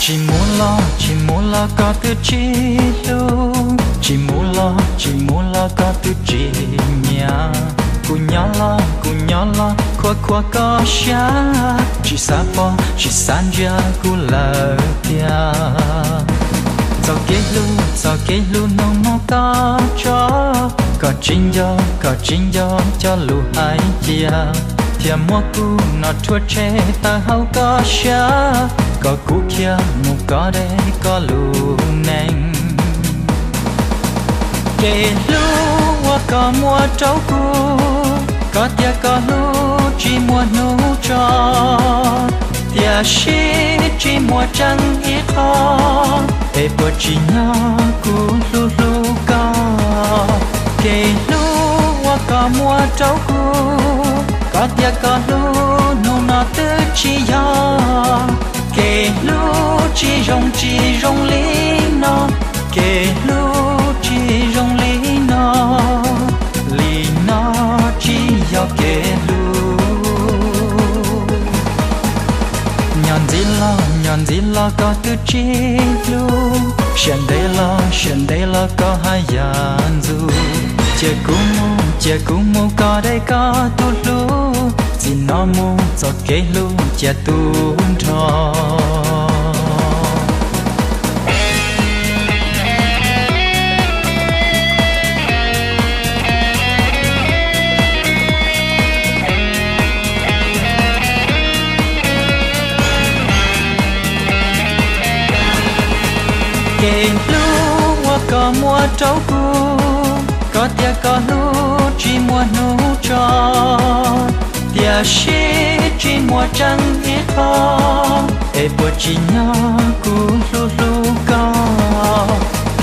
Tsis mus los, tsis mus los koj twb tsis hlub, tsis mus los, tsis mus los koj twb tsis nyiam. Kuv nyob los, kuv nyob los khuam khuam koj siab, tsis xav pom, tsis xav ntsia kuv lawm tiag. Txoj kev hlub, txoj kev hlub hnub no koj tso, koj tsis nco, koj tsis nco cov lus hais cia, thiaj muab kuv no rhuav tshem tawm hauv koj siab, kom kuv khiav mus koj deb koj lub neej. Kev hlub uas koj muab rau kuv, koj tias koj hlub tsis muaj hnub tso, tiam sis tsis muaj tseeb ib qho, es puas tsim nyog kuv hlub hlub koj? Kev hlub uas koj muab rau kuv, koj tias koj hlub hnub no twb tsis yog. Kev hlub tsis zoo tsis zoo li no, kev hlub tsis zoo li no, li no tsis yog kev hlub. Nyob ntxiv los, nyob ntxiv los koj twb tsis hlub, siab ntev los, siab ntev los koj haj yam ntxub. Cia kuv mus, cia kuv mus koj deb koj tus hlub, txij no mus txoj kev hlub cia tu nrho. Kev hlub uas koj muab rau kuv, koj tias koj hlub tsis muaj hnub tso, tiam sis tsis muaj tseeb ib qho, es puas tsim nyog kuv hlub hlub koj?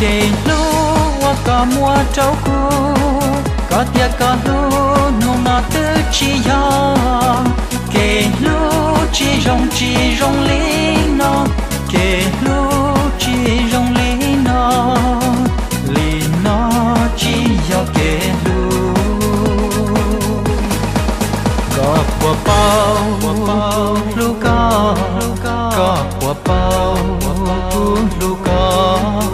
Kev hlub uas koj muab rau kuv, koj tias koj hlub hnub no twb tsis yog. Kev hlub tsis zoo tsis zoo li no, kev hlub tsis zoo li no, li no tsis yog kev hlub. Koj puas paub kuv hlub koj? Koj puas paub kuv hlub koj?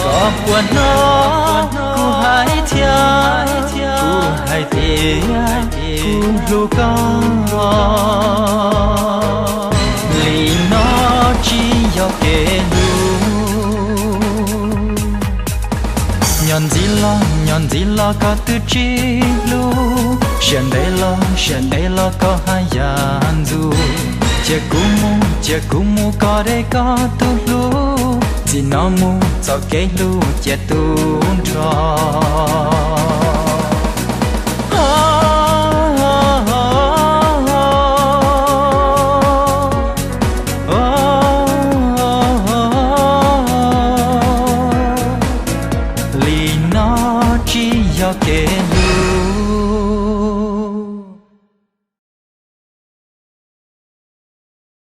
Koj puas hnov kuv hais thiab? Kuv hais tias kuv hlub koj, li no tsis yog kev hlub. Nyob ntxiv los, nyob ntxiv los koj twb tsis hlub, siab ntev los, siab ntev los koj haj yam ntxub. Cia kuv mus, cia kuv mus koj deb koj tus hlub, txij no mus txoj kev hlub cia tu nrho. Li no tsis yog kev hlub.